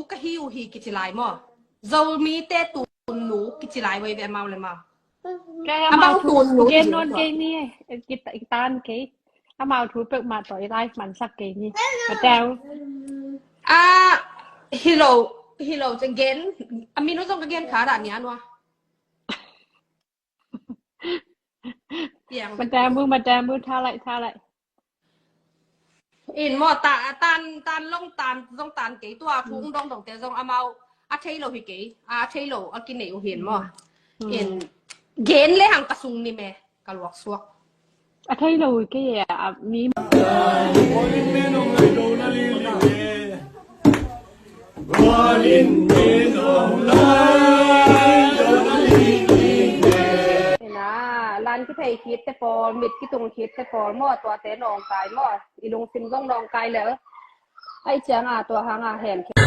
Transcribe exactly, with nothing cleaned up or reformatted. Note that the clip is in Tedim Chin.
ka hi uh hi kici lai maw? Zomite tunnu kici lai uh ei ve amau le maw? Kei Amau amau thu tunnu gen kici non lai. Kei ni. Kitan kei. Amau thu pek ma toi lai mansak kei ni. Mateu. Ah, hi lo, hi lo, gen, a min uh zong ka gen kha dah ni a nua. Piang. Mateu mu, mateu mu, tha lai, tha lai. In maw, ta, tan, tan long tan, zong tan kei tua, thu ung dong dong te zong amau, a thei lo hi kei, a thei lo, a kinei uh hin maw. In, gen le hang ka sung ni me, ka luak suak. A thei lo kei a mi. Ina, lan kithei khit te pawl, mit kitung khit te pawl maw, tuate nawngkai maw, i lungsim zong nawngkai le. Ai ciang a tua hang a hen khia.